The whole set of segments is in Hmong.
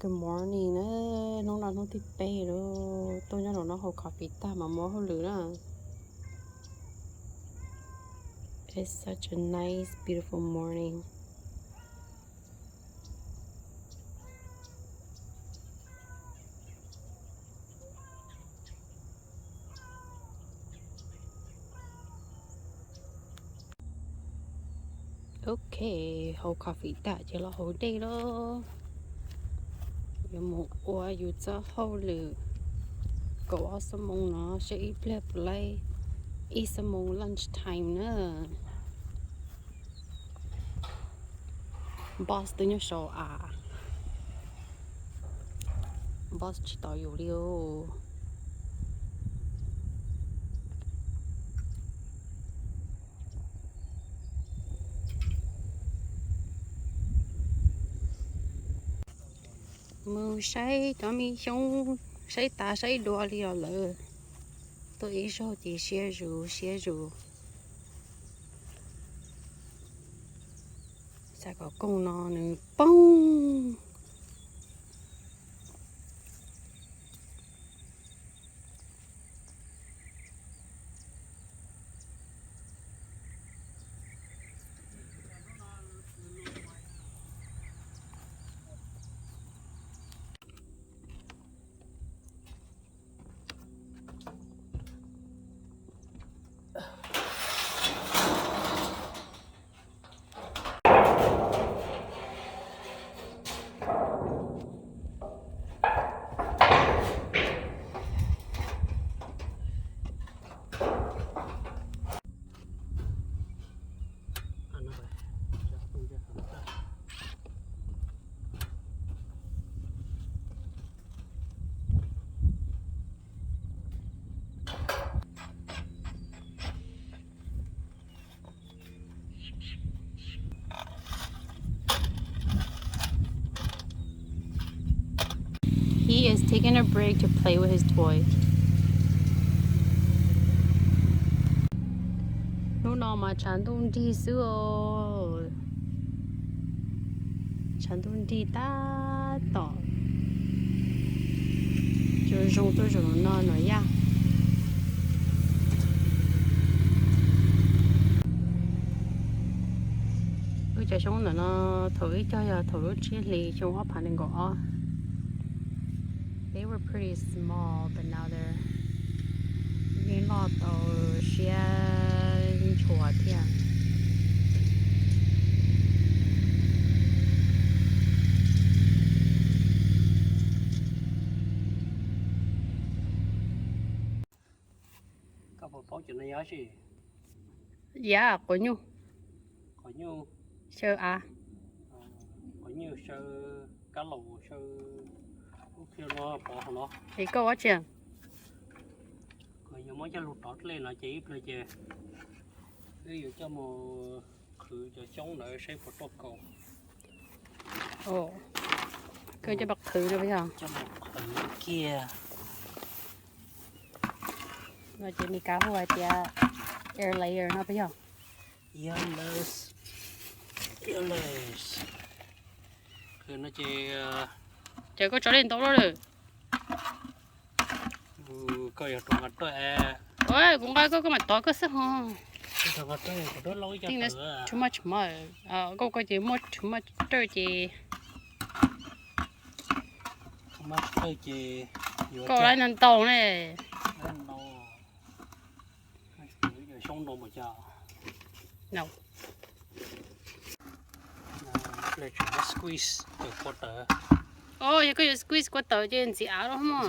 Good morning na, hnub no hnub thib peb lawm, tuaj nyob rau no haus coffee tag mas mus hauj lwm na. It's such a nice, beautiful morning. Ok, haus coffee tag ces los haus dej lauj. Yuav mus ua yus txoj hauj lwm kaum ob xuab moos no seb ib pliag puas laib ib xuab moos lunch time na. Boss twb nyob saum av, boss tsis tos yus li os. Mus saib cov me xyoob, saib tas saib dua li os lawm. Tuaj ib zaug ces siab zus siab zus. Xav kom kooj no nws poob. He is taking a break to play with his toy. Hnub no mas tshav ntuj nrig xwb os. Tshav ntuj nrig tab tom zoo tuaj zaum no no yaj. Wb cov xyoob ntawm no thaum ib cog yog thaum lub tsib hlis xyoo ob phav nees nkaum ob. They were pretty small, but now they're yeej loj tau siab ntshua thiab. Koj puas paub cov no yog dab tsi? Yam quav nyuj. Quav nyuj. Xyaw av. Quav nyuj, xyaw kab laum, xyaw lub phiaj no pov hauv no. Es koj ua tsi? Kuv yuav muab coj lug rov dlej no ces ib pliag ces wb yuav coj mus qhwv cov xyoob ntawd seb puas tuaj kaus. Koj coj mus qhwv no puas yog? Coj mus qhwv kiag. No ces Meskas hu hais tias air layer no puas yog? Yog, yog. Qhwv no ces, ces koj tso dej ntau lawm. Koj yog rau nqa rawj. Kuv nqa koj, koj mam tov koj xwb hos. Think that's too much mud. Koj, koj ces muaj too much dirt ces. Too much dirt ces koj lab ntau ntau ne. Xyoob no mas cas. No. Squeeze kua tawv. Os, yog koj yuav squeeze kua tawv ces ntxiv av los mog.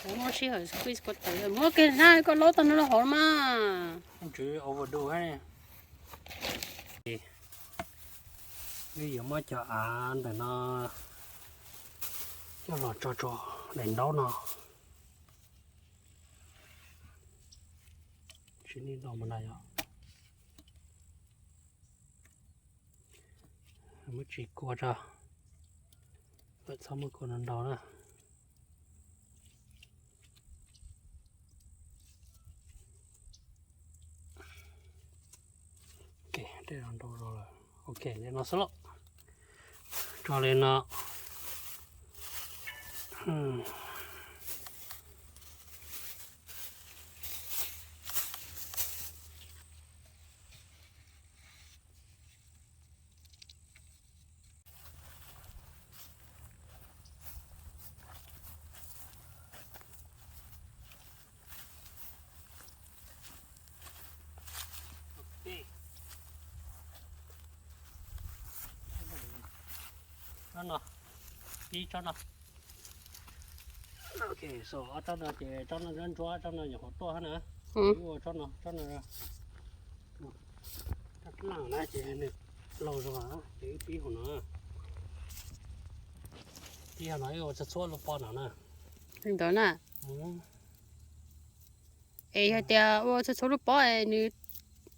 Kuv muab sij hawm squeeze kua tawv, muab kiag na, koj laub tag no los hauv mas. Wb yuav muab cov av ntawm no coj los tso rau daim ntaub no. Tsis ni no mas na yog. Muab tsis kua tso, txhob muab kua ntau ntau na. Ok, tej no ntau zog lawm. Ok, li no xwb lauj. Tso li no. Tsob no, ib tsob no. Ok, so ob tsob no ces tsob no ntsuab ntsuab, tsob no nyuam qhuav tuaj na. Ua tsob no, tsob no, tsob no na ces nws laus zog ces wb pib hauv no. Pib hauv no wb ua txhua txhua lub pob no na. Ntawd na. Es yog tias ua txhua txhua lub pob es nws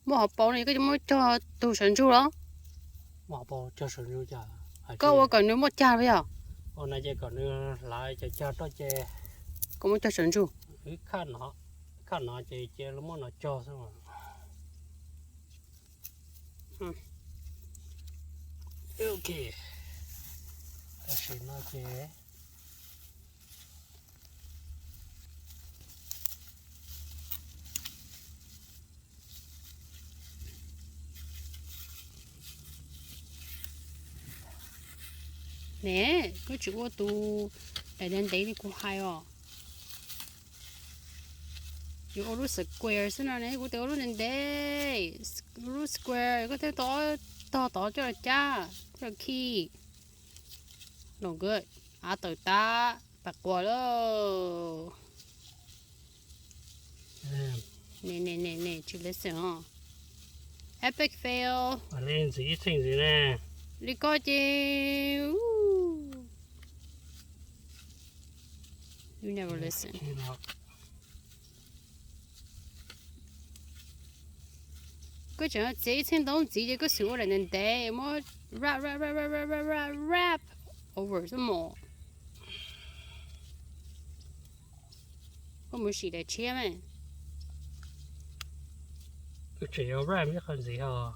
muaj hauv paus no koj muab cog tus sawv ntsug los? Koj ua kom nws muaj cag los yog? Ua no ces kom nws hlav cov cag roj ces kom muab cog sawv ntsug. Khaj no ces cia lub muab no cog xwb. Ok, tam sim no ces ne, koj tsis ua tus daim ntev ntev li kuv hais os. Yuav ua lub square xwb no ne, kuv tias ua lub ntev ntev, lub square koj thiaj tog tog tod coj los cab coj los khi. No good, av tawm tas, pam quas lauj. Ne ne ne ne, tsis listen os. Epic fail. Ntxiv ib txheej ntxiv ne. Li koj ces you never listen. Koj tseem txiav ib txheej ntaub ntxiv ces koj xum ua daim ntev ntev muab wrap wrap wrap wrap wrap wrap wrap over xwb mos. Koj mus sim daim tshiab me. Wb tseem yuav wrap ib qho ntxiv os.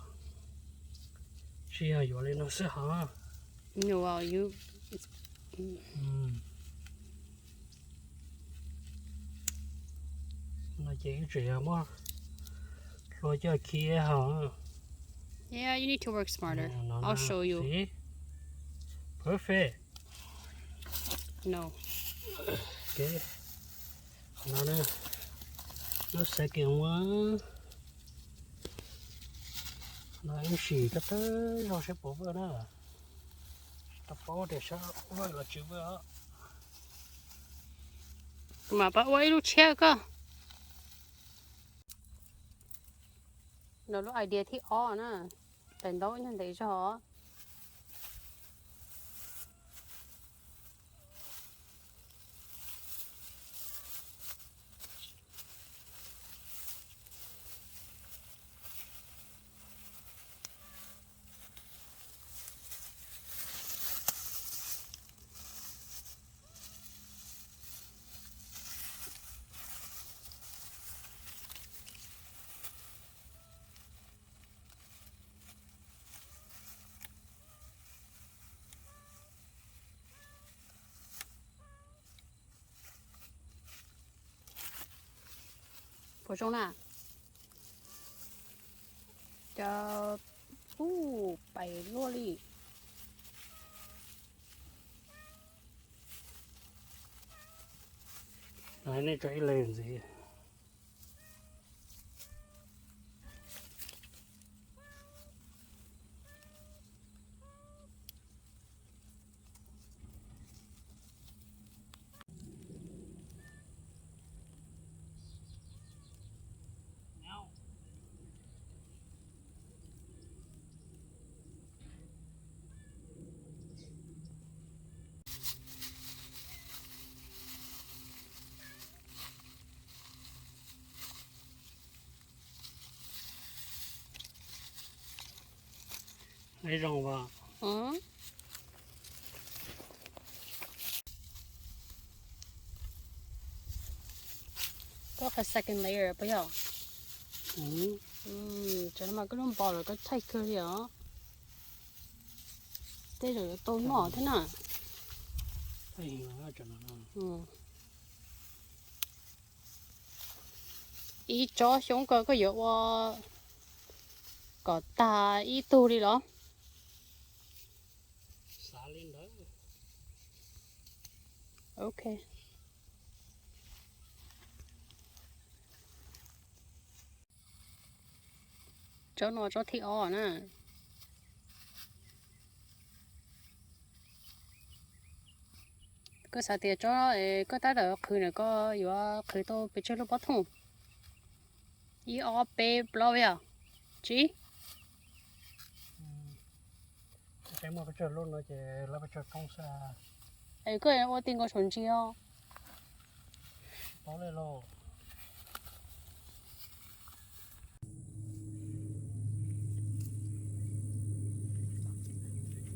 Tsis yog yuav li no xwb hos. No, you No ces wb tseem yog muab hlua coj khi hos. Yeah, you need to work smarter. I'll show you. Perfect. No. Ok. Qhov no na, lub second one. Qhov no wb sim koj tawg zog seb puas vwj na. Tsis tau paub tias seb vwj los tsis vwj os. Kuv mam pab ua ib lub tshiab koj. No lub idea thib ob na, daim ntaub nyuag ntev zog. Puas zoo na? Cov, ub, pais luaj li. Nej tso ib leeg ntxiv. Zoo as. Koj qhov second layer puas yog? Tsam no mas koj lub npo los koj thaij kawg li os. Tej zaum yuav tau noj thiab na. Ib tsob xyoob ko koj yuav ua kom tag ib tug li los? Ok. Tsob no tsob thib ob na. Koj xav tias tsob koj tab tom qhwv na koj yuav qhwv tau pes tsawg lub pob thooj? Ib ob peb plaub yog tsis? Es koj ua ti nkaus saum ntsis os.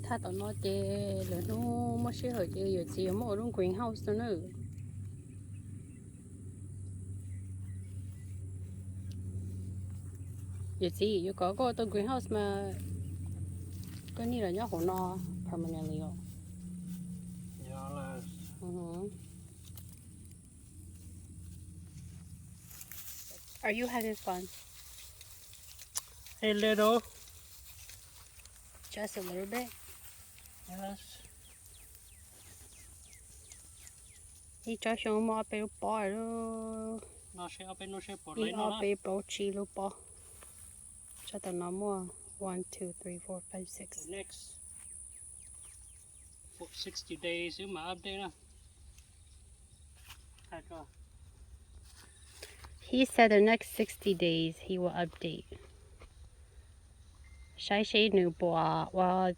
Thaj tom no ces lwm hnub muaj sij hawm ces yawm txiv yuav muab ua lub greenhouse no na. Yawm txiv, yuav kom koj ua tau greenhouse mas koj need los nyob hauv no permanently os. Are you having fun? A little. Just a little bit. Yes. Ib tsob xyoob muaj ob peb lub pob lawm. Ib ob peb plaub tsib lub pob. Tsob tom no muaj one, two, three, four, five, six. Next sixty days wb mam update na. He said the next sixty days he will update. Saib seb nws puas ua,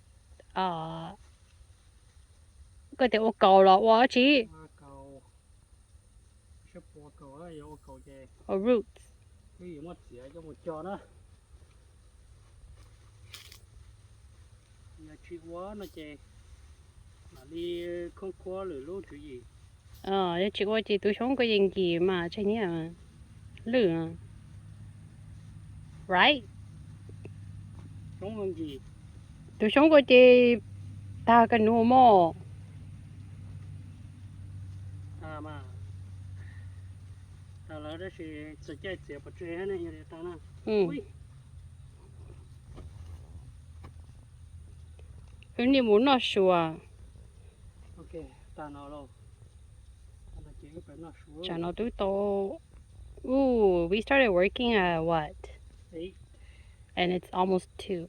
koj tias ua kaus los ua dab tsi? Ua roots. Yog tsis ua no ces mam li khoob khuab lwm lub tswv yim. Yog tsis ua ces tus xyoob ko yeej nkim mas tseg nyiaj lwj. Right? Tus xyoob ko ces tag kawg nkaus mog. Tag lawm tab sis txog caij txiav pov tseg ne yog li tag na. Wb niaj mus noj su. Tsam no twb tau, ooh, we started working at what? And it's almost two.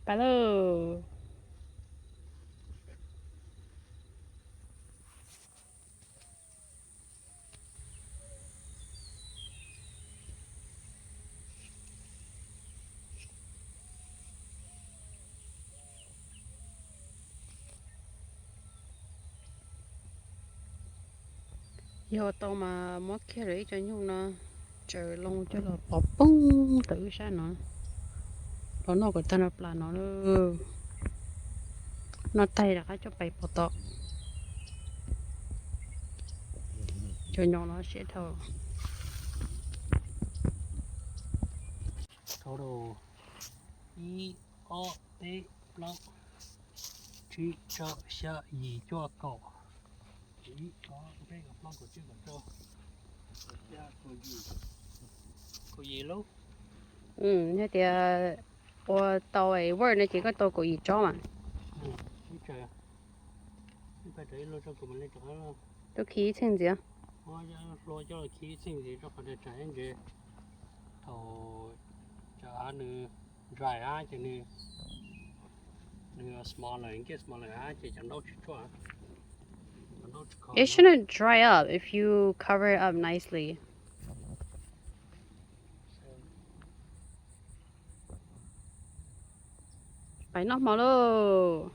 Pais lauj. Yog tau mas muab kiag lawm ib co nyuj no tsaws loo coj los pov poog tawm wb sab no. Los noj kom tag nrho plas no. Noj tag rov qab coj pais pov tom. Cov nyob no siab dhau. Ib, ob, peb, plaub, tsib, rau, xya, yim, cuaj, kaum. Ib, ob, peb, plaub, kaum, tsib, kaum, rau, kaum xya, kaum yim, kaum yim lub. Yog tias ua tau word no ces koj tau kaum yim tsob mas. Tub khi ib txheej ntxiv. Hlua coj los khi ib txheej ntxiv rau qhov tias tsam ntsis thaum tsam av nws dry av ces nws, nws smaller, get smaller av ces cov ntaub tsis tsuaj. It shouldn't dry up if you cover it up nicely. Pais noj hmo lauj.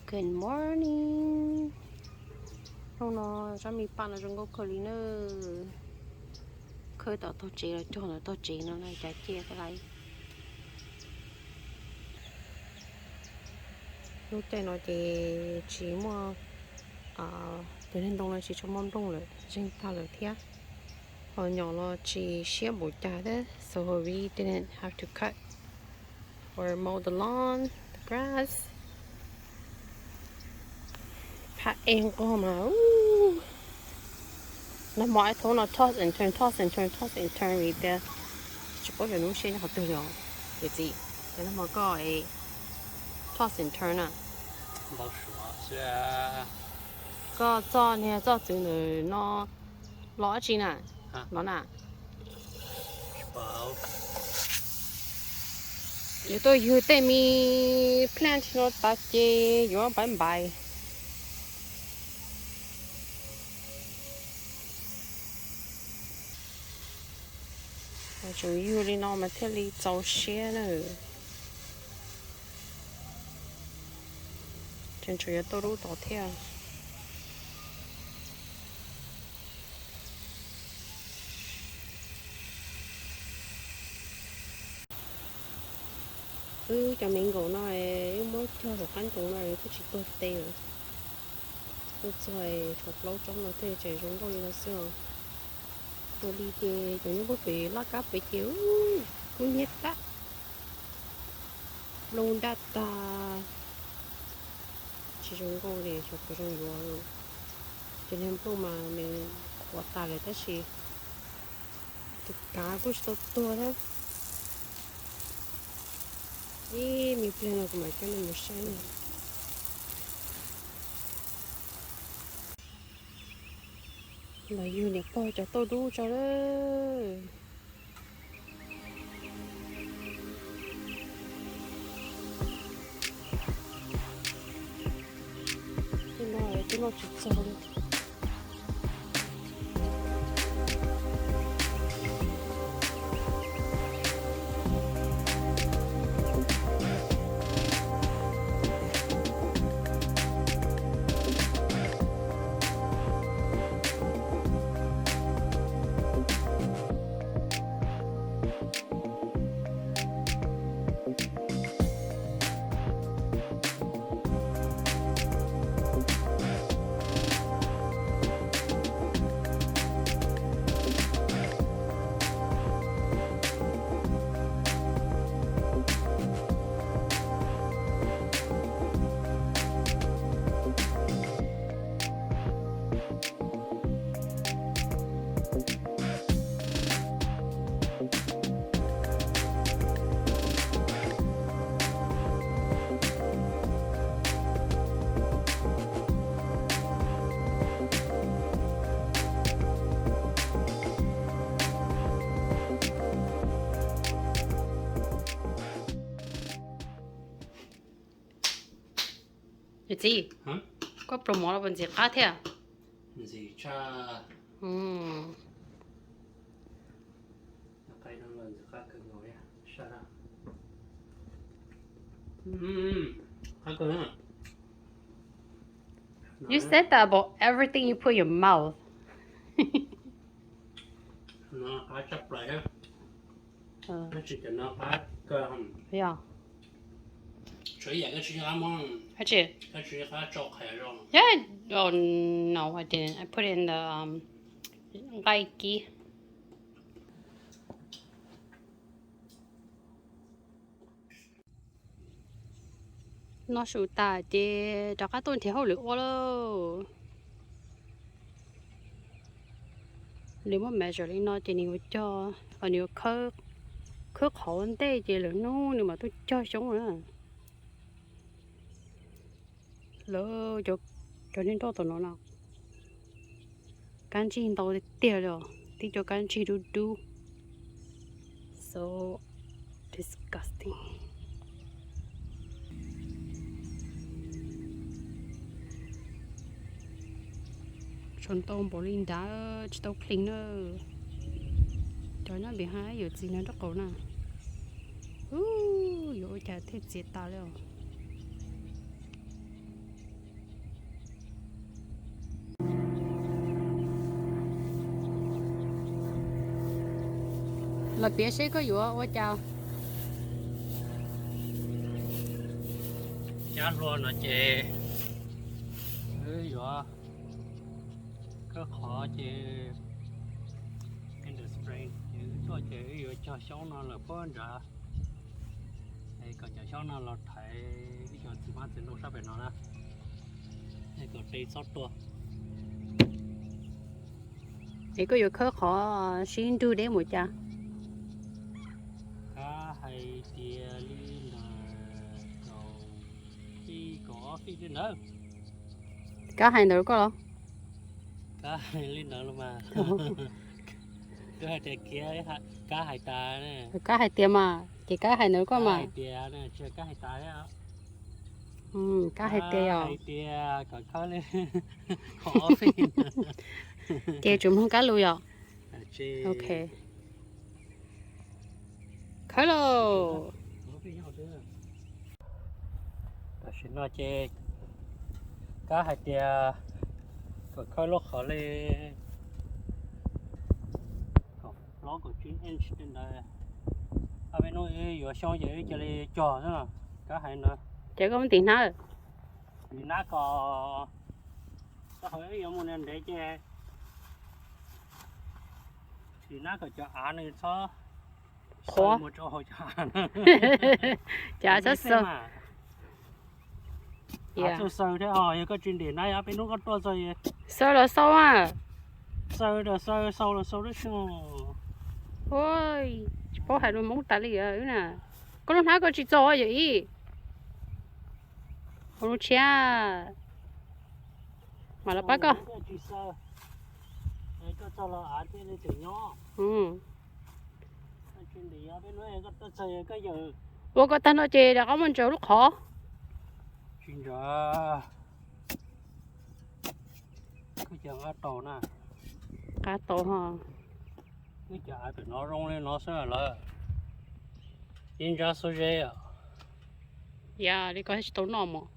Good morning. Hnub no tsob me paj no zoo nkauj kawg li na. Khawb tom tog tsev los cog ntawm tog tsev no na, cas ciaj kawg li. Lub caij no ces tsis muaj Cov niag ntoo no tsis tshua muaj nplooj lawm, zeeg tag lawm thiab. Ho nyom los tsis siab npaum cas thiab, so we didn't have to cut or mow the lawn, the grass. Phab ej nqog mas, nag hmo ib thoob no toss and turn, toss and turn, toss and turn vim tias tsis paub cov nub siab nyob qhov twg li os. Yawm txiv, ces nag hmo koj toss and turn na. Koj txoj niag txoj txwv ntawm no los dab tsi na? No na. Yuav tuaj ywg tej me plant no tas ces yuav npaiv npaiv. Tseem ywg li no mas thiaj li txaus siab na. Tseem tshuav yuav tuaj lub tod thiab. Wb cov me nkaum no, wb muab cog saum qab ntoo no twb tsis tuag tes lawm. Tuaj txog tshuav plaub tsob no thiaj tseem zoo nkauj li no xwb os. Ua li ces cov nyob puag pem laj kab pem ces kub hnyiab tag, loo daj tag, tsis zoo nkauj li, xyov puas zoo yuav. Cov niag nplooj mas nws qhuav tas lawm tab sis tus kav kuj tsis tau tuag thiab. Ib me pliag no kuv mam coj nej mus saib. Los yug niam pog cov tauj dub tso lawm. Tej no twb noj tsis txog li. Yawm txiv, koj pluas mov los puas ntxim qab thiab? You said that about everything you put in your mouth. Yeah. Oh, no, I didn't. I put it in the, um, nqaij kib. Noj su tas ces rov qab tuaj nrhiav hauj lwm ua lauj. Nws muaj measure li no ces nws yuav cog, nws yuav khawb qhov ua ntej ces lwm hnub nws mam tuaj cog xyoob na. Lawv cov niag nroj tom no na, kab ntsig ntau tiag tiag li os, tib co kab ntsig dub dub. So disgusting. Tshuav ntau npaum li nrad tsis tau clean na. Cov nyob behind yawm txiv nyob nraub qaum na. Yuav ua cas thiaj txiav tas li os. Los piav seb koj yuav ua cas. Cab hlua no ces wb yuav Qhov ces in the spring, ces wb tuaj ces wb yuav cog xyoob no lawm puag nrad, es kom cov xyoob no los thaiv ib co txiv hmab txiv ntoo sab pem no na, es kom qe txhob tuag. Es koj yuav khawb qhov sib nrug deb mus cas? Kab hais tias li ntawm kaum fij, kaum ob fij li ntawd. Kab hais ntawd koj los? Kab hais li ntawd los mas. Kab hais tias kiag, kab hais tas. Kab hais tias mas, ces kab hais ntawd koj mas. Hais tias, tsis kab hais tas. Kab hais tias yog. Hais tias kom khawb li qhov ob fij. Ces tsuas mloog kab lus yom? Ok. Khawb lauj. Tam sim no ces kab hais tias kom khawb lub qhov li kaum plaub kaum tsib inch li ntawd. Ob peb hnub wb yuav xyoob ces wb cia li cog xwb. Kab hais no. Ces koj muab tim hnab. Tim hnab kom, koj qhov wb yuav mus ntev ntev ces tim hnab kom cov av nws txhob qhuav mus rau hauv cov av. Cov av txhob xaws. Av txhob xaws thiab ho yog koj tsis ntim na, ob peb hnub koj tuaj txog xaws los xaus a. Xaws los xaws, xaus los xaus tab sis. Tsis paub hais lus Hmoob tas li na. Koj lub hnab koj tsis txaus yog ib ua lub tshiab. Mam los pab koj. Ua koj tag no ces rov qab muab ntsaws lub qhov. Tsis ntsaws. Koj cia qab tau na. Qab tau ho. Wb cov av pem no zoo li no xwb lawm. Ib nrab xuab zeb os. Yam li koj tsis tau noj mos.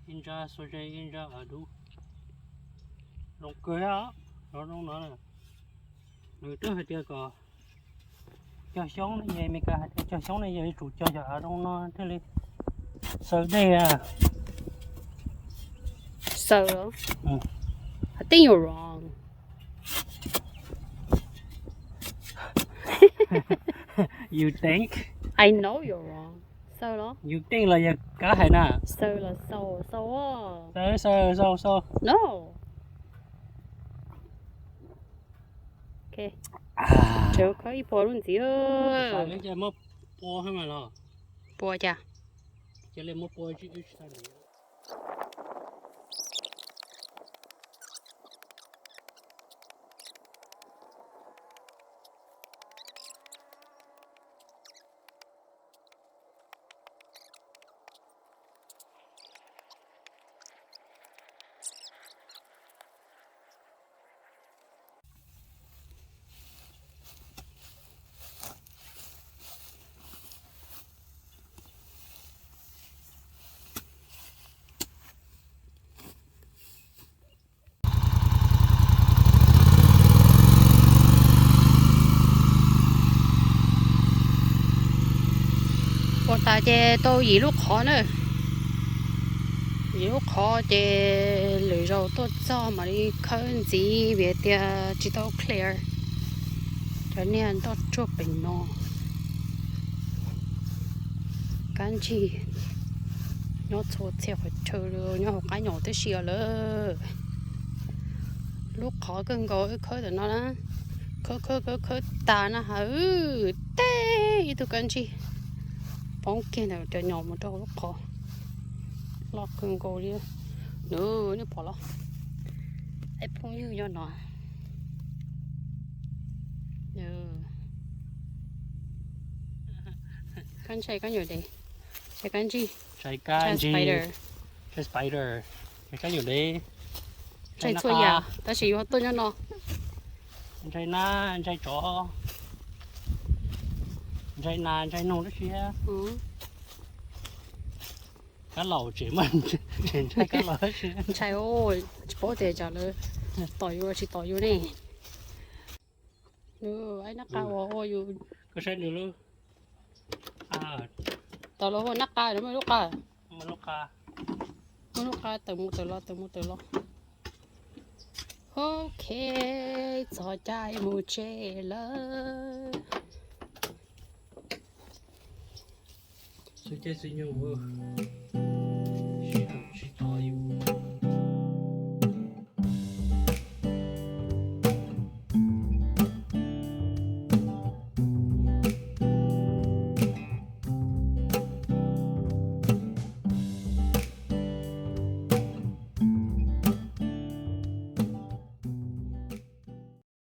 Ib nrab xuab zeb ib nrab av dub. Zoo kawg os, nov zoo no. Nws twb hais tias kom cog xyoob ne, Meskas hais tias cog xyoob ne yog yuav tsum cog cov av zoo no thiaj li xaws dej a. Xaws los? I think you're wrong. You think? I know you're wrong. Xaws los? You think los yog kab hais na? Xaws los xaus, xaus. Xaws, xaws, xaus, xaus. No. Ok. Tseem khawb ib puas lub ntxiv. Pua cas? Ua tas ces tau yim lub qhov na. Yim lub qhov ces lwm zaus tuaj txog mam li khawb ntxiv vim tias tsis tau clear. Cov niag nroj tsuag pem no. Kab ntsig nyob txhua txhia qhov chaw, nyob hauv qab nyom tib si lawm. Lub qhov kawg nkaus wb khawb ntawm no na, khawb khawb khawb khawb tas na has, teb ib tug kab ntsig poob kiag ntawm cov nyom mus rau hauv lub qhov, loj kawg nkaus li. Nws, nej pom los? Ib phooj ywg nyob no. Kab ntshai kab nyuam dev, ntshai kab ntsig, ntshai kab ntsig, ntshai spider, ntshai kab nyuam dev, ntshai txhua yam tab sis yuav tuaj nyob no. Ntshai nab, ntshai tsov, ntshai nas, ntshai noog tab sis. Kab laus tseem muaj, tseem ntshai kab laus tab sis. Ntshai, tsis paub tias tsam lawv tom yus los tsis tom yus ne. Nws, aib nab qa uas ua yus, koj saib nws lub, tau los ua nab qa, muaj lub qa, muaj lub qa tawm mus tawm los tawm mus tawm los. Ok, txog caij mus tsev lawm. Xwb caij xwb nyoog.